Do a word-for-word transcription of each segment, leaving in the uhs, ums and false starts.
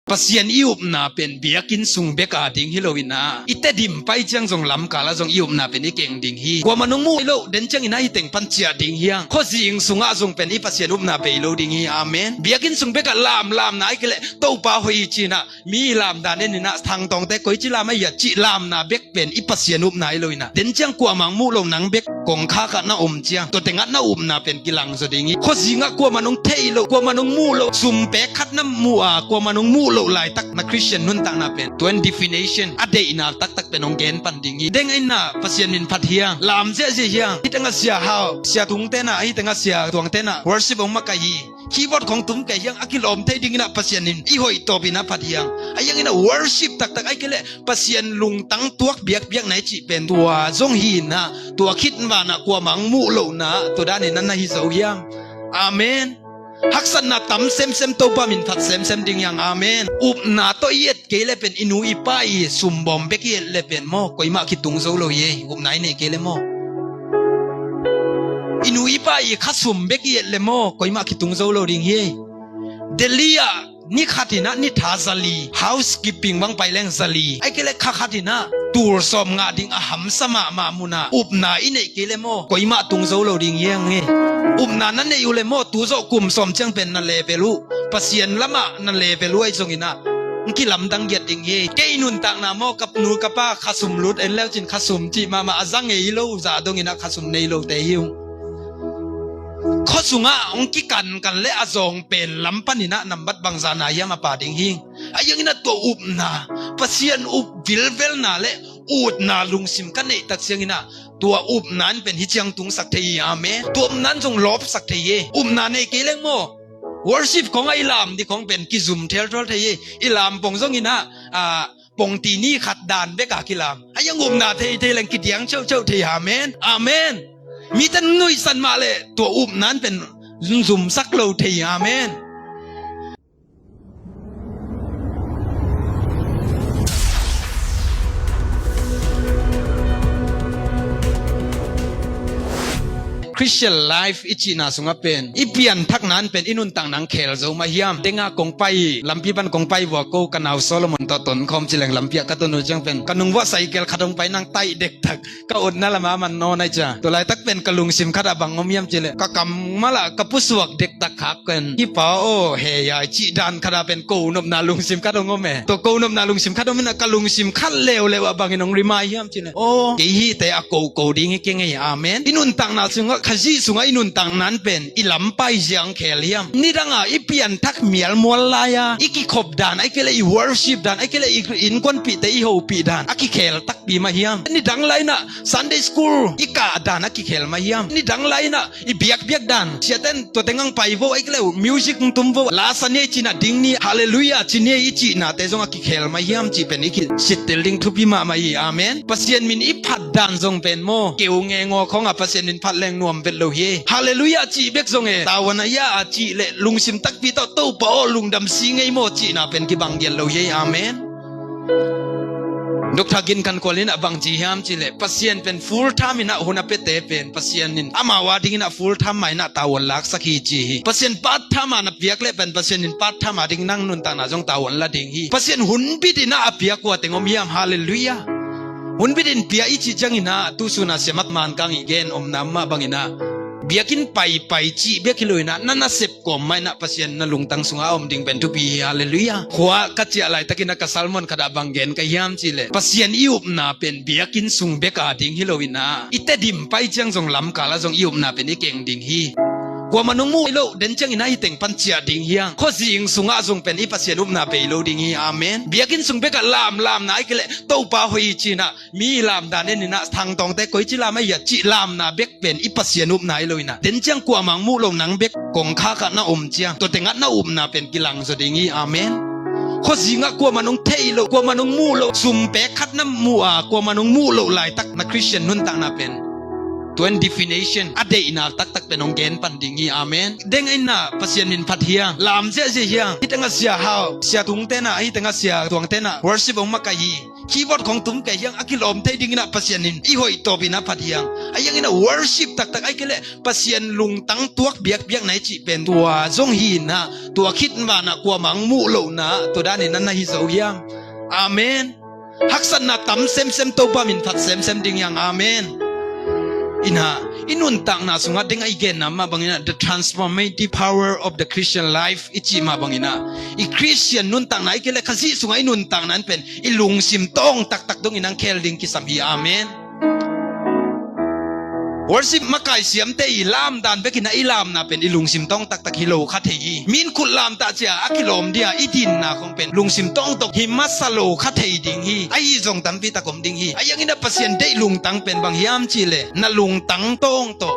Pasian i upna pen biakinn sung bek a ding hi lo in ah, i Tedim pai ciang zong lamkal ah zong i upna pen i keng ding hi. Kuamah nong muh lo den ciangin ah hih teng pan ciah ding hi hang. Khuazing sungah zong pen i Pasian upna bei lo ding hi. Amen. Biakinn sung bek ah lam, lamna ahih kei leh Topa hoih hi ci-in ah, mi lam dan en in ah, thangtawngte koici lam ahi hiam cih lamna bek pen i Pasian upna hi lo in ah, den ciang kuamah hong muh lo nang bek kongkhak ah na om ciang, tua teng ah na upna pen kilang zaw ding hi. Khuazing ah kuamah nong thei lo, kuamah nong muh lo, sum pek khat na muh a, kuamah nong muh loh laitak na Khristian nuntakna pen, tua in definition, a deihna taktak pen hong gen pan ding hi. Deng in ah Pasian min phat hi hang, lam ziahziah hi hang. Hih teng ah Sia Hau, Sia Tungte na, hih teng ah Sia Tuangte na worship hong makaih hi. Keyboard khong tum kei hi hang, a kilawm thei dingin ah Pasian in i hoih tawpin a phat hi hang. Ahi hangin ah worship taktak ahih kei leh Pasian lungtang tuak biakbiak na hi cih pen tua zong hi in ah, tua khit vanah kuamah hong muh lohna, tua danin ah na hi zo hiam? Amen. Haksatna tam semsem, Topa min phat semsem ding hi hang. Amen. Upna tawh i et kei leh pen i nu i pa i sum bawm bek i et leh pen maw, koimah kitung zo lo hi ei. Upna i neih kei leh maw, i nu i pa i khasum bek i et leh maw, koimah kitung zo lo ding hi ei. Delhi ah ni khat in ah ni tha za li, housekeeping bang pai leng za li, ahih kei leh kha khat in ah tul sawm ngah ding a hamsa mahmah mun ah upna i neih kei leh maw, koimah tung zo lo ding hi hang ei. Upna na neih uh leh maw, tu zawh kum sawm ciang pen na level uh, Pasian lamah na level uh ahi zongin ah hong kilamdang giat ding hi. Kei nuntakna maw, ka nu ka pa khasum lut en leu cin, khasum cih mahmah a za ngei lo, zah dongin ah khasum nei lote hi ung. Khua sungah hong kikankan leh a zawng pen lam panin ah nambat bangzah na hiam a pha ding hi. Ahi hangin ah tua upna, Pasian up vilvelna leh utna lungsim ka neih tak ciangin ah, tua upna in pen hih ciang tungsak thei hi. Amen. Tua upna in zong lawpsak thei hi. Upna nei kei leng maw, worship khong ah i lam ding khong pen kizum thelthual thei hi. I lam pong zongin ah, ah, pongti ni khat dan bek a kilam. Ahi hang upna thei thei leng kidiang ceuhceuh thei. Amen. Amen. Mite nuihsan mah leh tua upna in pen zumsak lo thei. Amen. Christian life i cihna sungah pen i pianthakna in pen i nuntakna hong khel zo mah hiam? Deng ah kong pai, lampi pan kong pai vua ko, ka nau Solomon tawh tonkhawm ci leng, lampi ah ka ton uh ciang pen ka nung vuah cycle khat hong pai nang taih dektak, ka utna lamah a man nawn ahi cia. Tua laitak pen ka lungsim khat ah bang om hiam cih leh, ka kammal ah ka pusuak dektak khak ken, "Hi pa aw, he ya," cih dan khat ah pen ko nopna lungsim khat hong om e. Tua ko nopna lungsim khat om in ah, ka lungsim khat leuleu ah bangin hong rimai hiam cih leh, "Aw, kei hihte a koko ding hi keng ei." Amen. I nuntakna sungah, Khazih sungah i nuntakna in pen i lampai zia hong khel hiam? Nidang a i pianthak mialmual lai-a i kikhop dan, ahih kei leh i worship dan, ahih kei leh i innkuanpihte i hopih dan a kikhel takpi mah hiam? Nidang lai-in ah Sunday school i kah dan a kikhel mah hiam? Nidang lai-in ah i biakbiak dan, siate in tua teng hong pai vo, ahih kei leh music hong tum vo, la sa ni ei ci-in ah ding ni, hallelujah ci ni ei i cihnate zong a kikhel mah hiam cih pen i kisittel ding thupi mahmah hi. Amen. Pasian min i phat dan zong pen maw, keu ngengaw khawng ah Pasian min phat leng nuam vet lo hi. Hallelujah cih bek zong e, tavuan a hia a cih leh lungsim takpi tawh, "Topa aw, lungdam si ing ei maw," cihna pen kibang giat lo hi. Amen. Doctor Gin Khan Kual in ah bang ci hiam cih leh, Pasian pen full time in ah hun a piate pen Pasian in amau a dingin ah full time mah in ah tavuan laksak hi ci hi. Pasian part time a na piak leh pen Pasian in part time a ding nang nuntakna zong tavuan la ding hi. Pasian hun bit in ah a piak kua teng om hiam? Hallelujah. Hun bit in pia i cih ciangin ah, tu sun a siamak man kang i gen omna mah bangin ah, biakinn paipai cih bek hi lo in ah, na nasep kawm mah in ah Pasian na lungtang sungah a om ding pen thupi hi. Hallelujah. Khua ka ciah laitakin ah ka sermon khat ah bang gen ka hiam cih leh, Pasian i upna pen biakinn sung bek a ding hi lo in ah, i Tedim pai ciang zong lamkal ah zong i upna pen i keng ding hi. Kuamah nong muh lo den ciangin ah hih teng pan ciah ding hi hang. Khuazing sungah zong pen i Pasian upna bei lo ding hi. Amen. Biakinn sung bek ah lam, lamna ahih kei leh Topa hoih hi ci-in ah, mi lam dan en in ah, thangtawngte koici lam ahi hiam cih lamna bek pen i Pasian upna hi lo in ah, den ciang kuamah hong muh lo nang bek kongkhak ah na om ciang, tua teng ah na upna pen kilang zaw ding hi. Amen. Khuazing ah kuamah nong thei lo, kuamah nong muh lo, sum pek khat na muh a, kuamah nong muh loh laitak na Khristian nuntakna pen, tua in definition, a deihna taktak pen hong gen pan ding hi. Amen. Deng in ah Pasian min phat hi hang, lam ziahziah hi hang. Hih teng ah Sia Hau, Sia Tungte na, hih teng ah Sia Tuangte na worship hong makaih hi. keyboard khong tum kei hiang a kilawm thei dingin ah Pasian in i hoih tawpin a phat hiang. A hiangin ah worship taktak ai kei leh Pasian lungtang tuak biakbiak na i cih pen tua zong hi inah, tua khit vanah kuamah hong muh lohna tua danin na na hi zo hiam? Amen. Haksatna tam semsem Topa min phat semsem ding hiang. Amen. Inah i nuntakna sungah deng a i genna mah banginah the transformative power of the Christian life i cih mah banginah i Christian nuntakna i kei le Khazih sungah i nuntakna in pen i lungsim tawng taktak dongin ang khel ding kisam hi. Amen. Worship makai siamte i lamdan bekinah i lamna pen i lungsim tawng taktak hi lo kha thei hi. Min khut lamtah cia a kilawm dia i dinna khong pen lungsim tawng tawh hi masa lo kha thei ding hi. Ahi zong tampi tak om ding hi. A hiangin a Pasian deih lungtang pen bang hiam cihleh na lungtang tawng tawh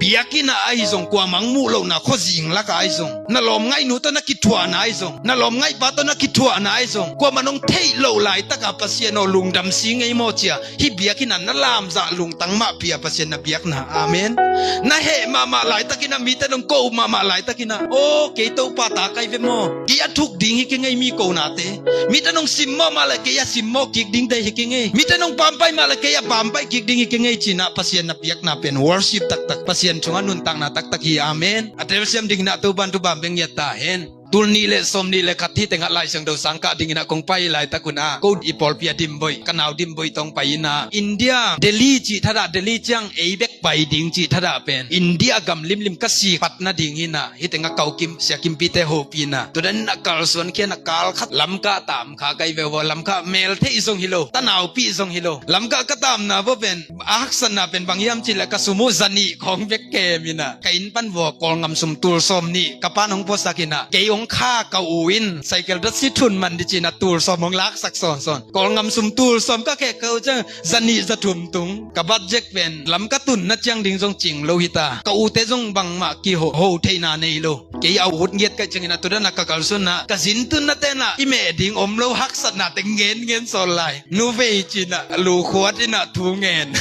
biakinn ah ahi zong, kuamah hong muh lohna khuazing lakah ahi zong, na lawmngaihnu tawh na kithuahna ahi zong, na lawmngaihpa tawh na kithuahna ahi zong, kuamah nong theih loh laitakah Pasian aw lungdam si ngei maw cia hih biakinn ah na lamzah lungtang mahpih a Pasian na biakna. Amen. Na heh mahmah laitakinah, mite nong ko mahmah laitakinah, aw kei Topa ta kai ve maw, kei a thuk ding hi kei ngei mi konate. Mite nong simmawh mah le kei a simmawh kik dingte hi kei ngei. Mite nong pampai mah le kei a pampai kik ding hi kei ngei cinah Pasian na biakna pen worship taktak, Pasian sungah nuntakna taktak hi. Amen. A telsiam dinginah Topan thupha beng ngiat ta hen. Tul nih le sawm nih le khat hi tengah Lai Siangtho sang kah dinginah kong pai laitak unah ko i pawlpi a Dimboih, ka nau Dimboih tawng pai inah India Delhi cih thadah, Delhi ciang ei bek pai ding cih thadah pen India gam limlim ka sik pat nading hinah hih tengah kau kim, sia kimpite hopih inah tua daninah kalsuan khianah kal khat Lamka tam kha kai veuvaw. Lamka mel theih zong hi lo, tanaupih zong hi lo. Lamka ka tamna vaw pen a haksatna pen bang hiam cihleh ka sum uh zanih khawng bek kem inah ka inn pan vua Kawlngam sum tul sawm nih ka pan hong puasak inah kei hong kha ka u in cycle da si thun man di cinah tul sawm hong laksak sawnsawn. Kawlngam sum tul sawm ka khek ka u ciang zanih zathum tung. Ka budget pen Lamka tunna ciang ding zong cing lo hita. Ka ute zong bangmah kiho ho theihna nei lo. Kei a ut ngiat kaih cianginah tua danah ka kalsuanna ka zin tunna tenah i meh ding om lo haksatna te ngen ngen sawl lai. Nu vei cinah lu khuat inah thu ngen.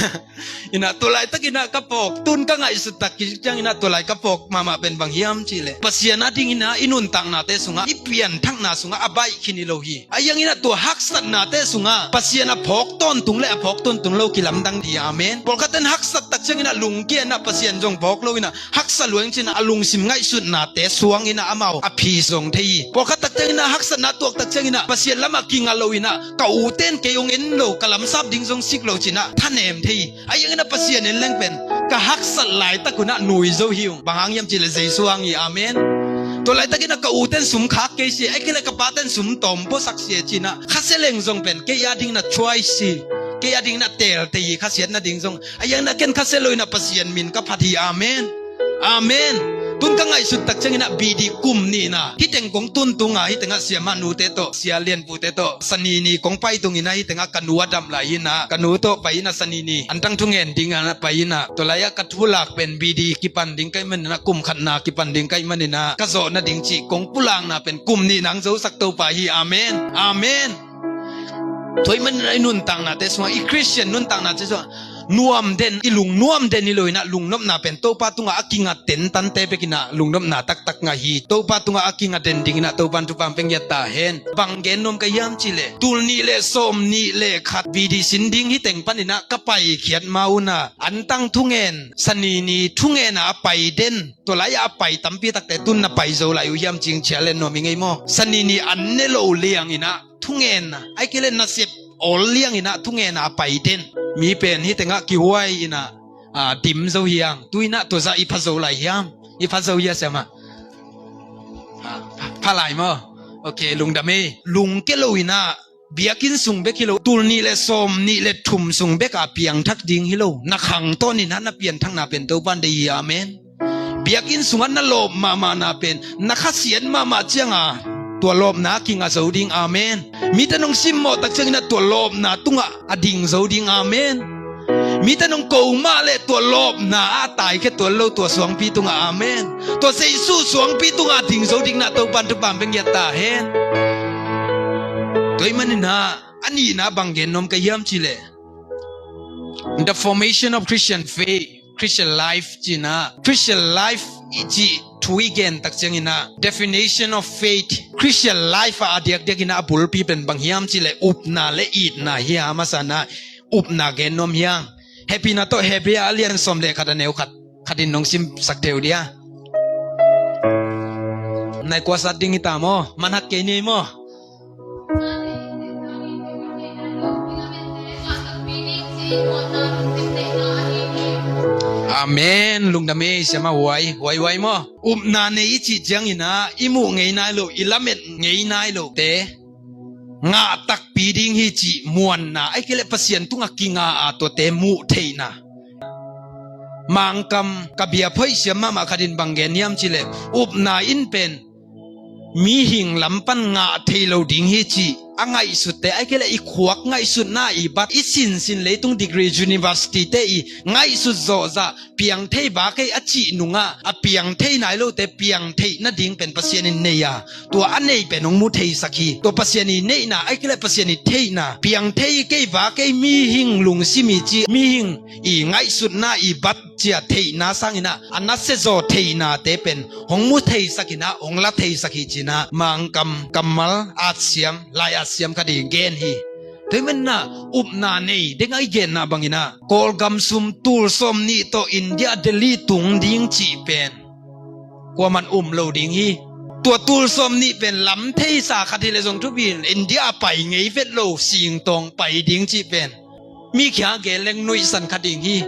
Inah tua laitakinah ka phawk tun ka ngaihsut tak kicianginah tua lai ka phawk mahmah pen bang hiam cihleh Pasian a dinginah i nuntaknate sungah i pianthakna sungah a baih khin hi lo hi. A hianginah tua haksatnate sungah Pasian a phawk tawntung le a phawk tawntung lo kilamdang di. Amen. Pawlkhatten haksat tak cianginah lungkianah Pasian zong phawk lo inah haksa luang cinah a lungsim ngaihsutnate suanginah amau a phi zong thei hi. Pawlkhat tak cianginah haksatna tuak tak cianginah Pasian lamah kinga lo inah ka uten kei hong en lo, ka lamsap ding zong sik lo cinah thanem thei hi. A hianginah Pasian en leng pen ka haksat laitak unah nui zo hi ung. Bang hang hiam cihleh Jesu hang hi. Amen. Tua laitakinah ka uten sum khak kei si, a kei le ka paten sum tawm puasak si e cinah khasia leng zong pen kei a dingin a choice hi. Kei a dingin a telte hi, khasiat nading zong. A hianginah ken khasia lo inah Pasian min ka phat hi. Amen. Amen. Tun ka ngaihsut tak cianginah B D kum nihna hih teng kong tuntunga hih tengah siamah nute tawh, sia lianpute tawh, sanini kong pai tunginah hih tengah ka nu a dam lai hinah ka nu tawh pai inah sanini antang thungen dinganah pai inah tua lai-ah ka thulak pen B D kipan ding kaih maninah, kum khatna kipan ding kaih maninah ka zawh nading cih kong pulakna pen kum nihna hong zosak Topa hi. Amen. Amen. Tua ahih maninah i nuntaknate sungah, i Christian nuntaknate sungah nuam den, i lungnuam den hi lo inah lungnopna pen Topa tungah a kinga tentante bekinah lungnopna taktak ngah hi. Topa tungah a kinga den dinginah Topan thupha pia ngiat ta hen. Bang gen nuam ka hiam cihleh tul nih le sawm nih le khat B D sin ding hih teng paninah ka paikhiat ma unah antang thungen, sanini thungena a pai den, tua lai-ah a pai tampi takte tun na pai zo lai uh hiam cih challenge nuam hi ngei maw? Sanini an ne lo lianginah thungenna, ahih kei leh nasep awl lianginah thungenna a pai den mi pen hih tengah kihuai inah, a, dim zo hiang. Tu inah tua zah i pha zo lai hiam? I pha zo hia siamah? A, pha, pha lai maw? Ok, lungdam ei. Lungke lo inah biakinn sung bek hi lo, tul nih le sawm nih le thum sung bek a piangthak ding hi lo. Na khangtawn inah na pianthakna pen Topan deih hi. Amen. Biakinn sungah na lawp mahmahna pen na khasiat mahmah cianga tua lawpna a kinga zo ding. Amen. Mite nong simmawh tak cianginah tua lawpna tungah a ding zo ding. Amen. Mite nong ko mah le tua lawpna a taikhia tuan lo tua suangpi tungah. Amen. Tua Jesu suangpi tungah a ding zo dinginah Topan thupha pia ngiat ta hen. Tua ahih maninah a nihna bang gen nuam ka hiam cihleh the formation of Christian faith, Christian life cinah, Christian life i cih thu i gen tak ciangin ah, definition of faith, Christian life ah a diakdiakin ah a bulpi pen bang hiam cih leh upna le itna hi a, a masa in ah upna gen nuam hi a. Hehpihna tawh Hebrew a lian sawm le khat a neu khat, khat in nong simsak thei uh dia. Nai kua sat ding hi ta maw? Manhak kei ni maw? Amen. Lungdam ei, siamah Huai, Huai, Huai maw? Upna nei i cih ciangin ah i muh ngei nai lo, i lamet ngei nai lote ngah takpi ding hi cih muanna, ahih kei leh Pasian tungah kinga a tuate muh theihna. Mangkam ka biap hoih siam mahmah khat in bang gen hiam cih leh, upna in pen mihing lam pan ngah thei lo ding hi cih a ngaihsutte, ahih kei leh i khuak ngaihsutna, i bat, i sinsin, leitung degree, university te i ngaihsut zawh zah piang thei bak ei a cih nungah, a piang thei nai lote piang theih nading pen Pasian in nei a, tua a nei pen hong mu theisak hi. Tua Pasian i neihna, ahih kei leh Pasian i theihna, piang thei kei bak ei, mihing lungsim i cih, mihing i ngaihsutna, i bat ciah theihna sangin ah a nasia zaw theihnate pen hong mu theisak in ah, hong la theisak hi ci-in ah Mangkam kammal atsiam, lai atsiam khat i gen hi. Tua ahih manin ah upna nei ding a i genna bangin ah, Kawlgam sum tul sawm nih tawh India Delhi tung ding cih pen kuaman um lo ding hi. Tua tul sawm nih pen lam theisa khat hi leh zong thupi in, India a pai ngei vet lo, singtawng pai ding cih pen mi kiang gen leng nuihsan kha ding hi.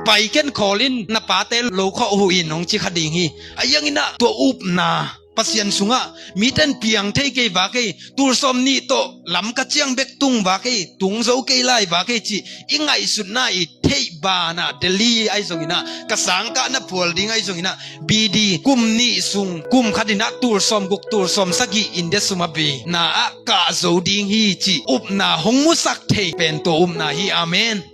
Pai ken khawl in, na pate lo khawh uh in, hong ci kha ding hi. Ahi zongin ah tua upna, Pasian sungah mite'n piang thei kei bak ei, tul sawm nih tawh lam ka ciang bek tung bak ei, tung zo kei lai bak ei cih i ngaihsutna, i theih banah Delhi ahi zongin ah, ka sangkahna phual ding ahi zongin ah, B D kum nih sung, kum khat in ah tul sawm guk, tul sawm sagih India sum a bei na ah kah zo ding hi cih upna hong musak thei pen tua upna hi. Amen.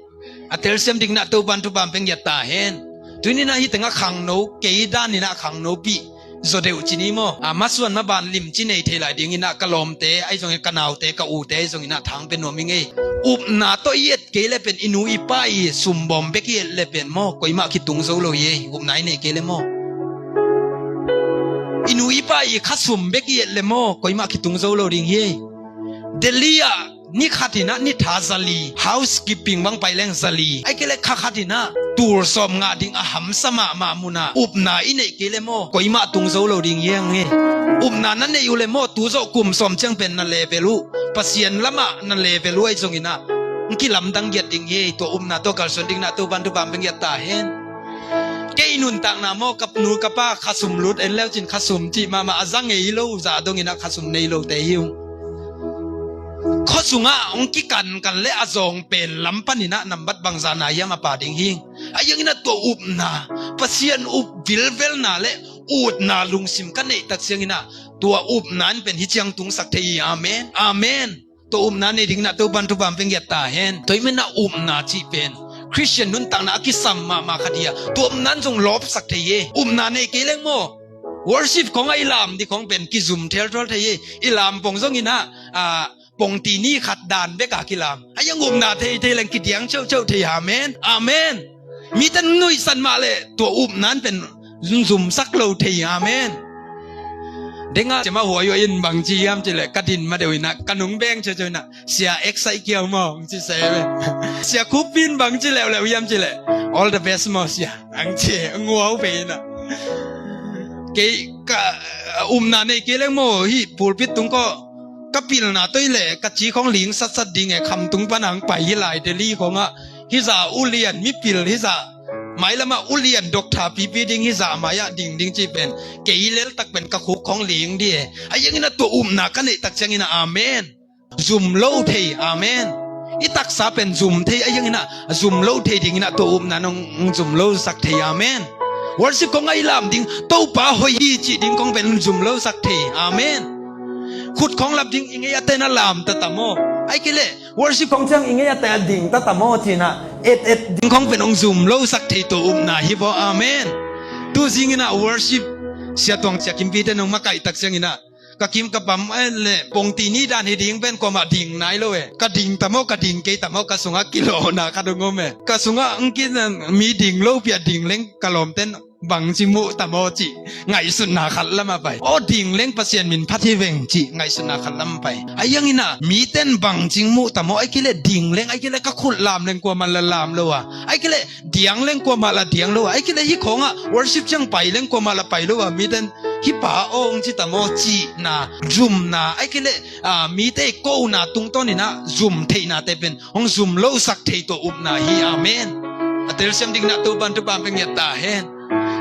A telsiam dingin ah Topa'n thupha hong pia ta hen. Tuni-in ah hih tengah khangno, kei dan in ah khangnopi zaw deuh ci ni maw? A masuan maban limci nei thei lai dingin ah ka lawmte ahi zongin, ka naute, ka ute ahi zongin ah thang pia nuam ing ei. Upna tawh i et kei leh pen, i nu i pa i sum bawm bek i et leh pen maw, koimah kitung zo lo hi ei. Upna i neih kei leh maw, i nu i pa i khasum bek i et leh maw, koimah kitung zo lo ding hi ei. Delhi ah ni khat in ah ni tha za li, housekeeping bang pai leng za li, ahih kei leh kha khat in ah tul sawm ngah ding a hamsa mahmah munah upna i neih kei leh maw, koimah tung zo lo ding hi hang ei. Upna na neih uh leh maw, tu zawh kum sawm ciang pen na level uh, Pasian lamah na level uh ahi zongin ah hong kilamdang giat ding hi ei. Tua upna tawh kalsuan dingin ah Topa'n thupha hong pia ta hen. Kei nuntakna maw, ka nu ka pa khasum lut en leu cin, khasum cih mahmah, a za ngei lo zah dongin ah khasum nei lote hi ung. Khua sungah hong kikankan leh a zawng pen lam panin ah nambat bangzah na hiam a pha ding hi. Ahi zongin ah tua upna, Pasian up vilvelna leh utna lungsim ka neih tak ciangin ah, tua upna in pen hih ciang tungsak thei hi. Amen. Amen. Tua upna nei dingin ah Topa'n thupha hong pia ta hen. Tua ahih manin ah upna cih pen Khristian nuntakna a kisam mahmah khat hi a, tua upna in zong lawpsak thei hi. Upna nei kei leng maw, worship khawng ah i lam ding khawng pen kizum thelthual thei hi. I lam pong zongin ah, a, pongti ni khat dan bek a kilam. Ahi zong upna thei thei leng kidiang ceuhceuh thei. Amen. Amen. Mite'n nuihsan mah leh tua upna in pen zumsak lo thei. Amen. Deng ah, siamah Huai Huai in bang ci hiam cih leh, ka din ma deuh in ah, ka nung beng ceuhceuh in ah, "Sia, excite kiau maw," hong ci se ve. Sia Khup in bang ci leuleu hiam cih leh, "All the best maw, Sia," hong ci, nguau ve in ah. Kei ka, upna nei kei leng maw, hih pulpit tung kawh ka pilna tawh hi leh ka ci khawng ling satsat ding e, khamtung pan hong pai hi lai, Delhi khawng ah. Hih zah ulian mipil, hih zah mailam ah ulian doctor pipi ding, hih zah mai ah ding ding cih pen, kei leltak pen ka khuk khawng ling ding e. Ahi zongin ah tua upna ka neih tak ciangin ah, amen, zum lo thei. Amen. I taksa pen zum thei, ahi zongin ah zum lo thei dingin ah tua upna in hong zum losak thei. Amen. Worship khawng ah i lam ding, "Topa hoih hi," cih ding khawng pen zum losak thei. Amen. Khut khawng lap ding, "I ngei a teh na lam ta ta maw," ahih kei leh worship khawng ciang, "I ngei a teh a ding ta ta maw," ci-in ah et et ding khawng pen hong zum losak thei tua upna hi vaw. Amen. Tu zingin ah worship, Sia Tuang, Sia Kimpi te nong makaih tak ciangin ah, ka kim ka pam, eh, leh pongti ni dan hi ding pen kuamah ding nai lo e. Ka ding ta maw, ka ding kei ta maw, ka sungah kilawhna khat hong om e. Ka sungah hong ki, mi ding lopi a ding leng ka lawmte'n bangci muh tam aw cih ngaihsutna khat lamah pai. Aw, ding leng Pasian min phat hi veng cih ngaihsutna khat lamah pai. Ahi hangin ah mite in bangci muh tam aw, ahih kei leh ding leng, ahih kei leh ka khut lam leng kuamah la lam lo a, ahih kei leh diang leng kuamah la diang lo a, ahih kei leh hih khawngah worship ciang pai leng kuamah la pai lo a, mite in hih pa aw hong ci tam aw cihna, zumna, ahih kei leh, ah, mite kona tungtawnin ah zum theihnate pen hong zum losak thei tua upna hi. Amen. A telsiam dingin ah Topa'n thupha hong pia ta hen.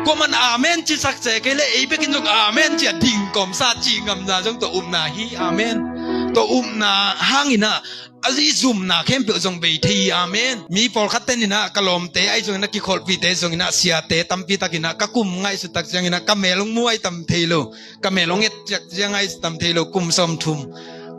Kuaman amen cisak ci kei leh ei bekin zong amen ci-a ding kawmsa cih ngamna zong tua upna hi. Amen. Tua upna hangin ah a zi zumna khempeuh zong bei thei hi. Amen. Mi pawlkhat tenin ah ka lawmte ahi zongin ah, kikholhpihte zongin ah, siate tampi takin ah ka kum ngaihsut tak ciangin ah ka mel hong mu ahi tam thei lo. Ka mel hong et ciang ahi tam thei lo, kum sawmthum,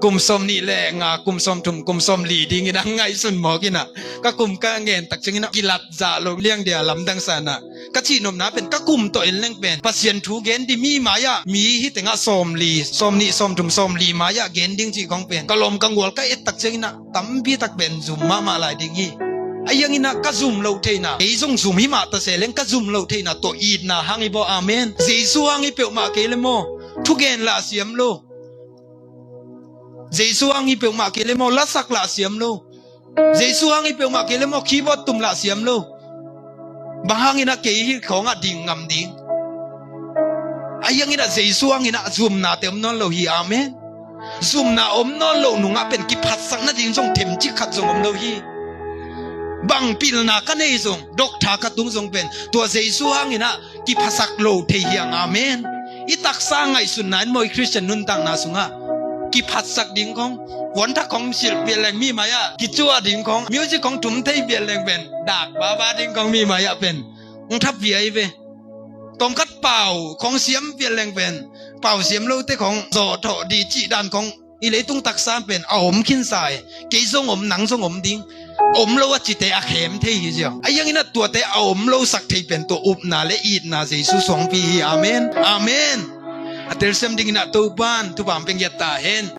kum sawmnih le nga, kum sawmthum, kum sawmli dingin a ngaihsun mawk in ah, ka kum ka ngen tak ciangin ah kilat zah lo liang dia lamdang sa in ah, ka cihnopna pen ka kum tawh en leng pen Pasian thu gen ding mi mai-ah, mi hih tengah sawmli, sawmnih, sawmthum, sawmli mai-ah gen ding cih khawng pen ka lawm ka gual ka et tak ciangin ah tampi tak pen zum mahmah lai ding hi. Ahi hangin ah ka zum loh theihna, kei zong zum hi mah ta se leng ka zum loh theihna tua itna hang hi baw. Amen. Jesu hang hi peuhmah kei le maw, thugen lah siam lo. Jesu hang hi peuhmah kei le maw, lasak lah siam lo. Jesu hang hi peuhmah kei le maw, keyboard tum lah siam lo. Bang hangin ah kei hih khawngah ding ngam ding? Ahi hangin ah Jesu hangin ah zumnate om nawn lo hi. Amen. Zumna om nawn loh nungah pen kiphatsak nading zong themcik khat zong om lo hi. Bang pilna ka nei zong, doctor ka tung zong pen tua Jesu hangin ah kiphatsak lo thei hi hang. Amen. I taksa ngaihsutna in maw, i Khristian nuntakna sungah kiphatsak ding khawng, puanthak khawng silh pian leng mi mai-ah kicuah ding khawng, music khawng tum thei pian leng pen dak baba ding khawng mi mai-ah pen hong thapia hi ve. Tawmkhat pau khawng siam pian leng pen pau siam lote khawng zawhthawh ding cih dan khawng i leitung taksa pen a om khinsa hi. Kei zong om, nang zong om ding. Om lo a cite a khem thei hi ziau. Ahi hangin ah tuate a om losak thei pen tua upna le itna Jesu suangpi hi. Amen. Amen. A telsiam dingin ah Topa'n thupha hong pia ta hen.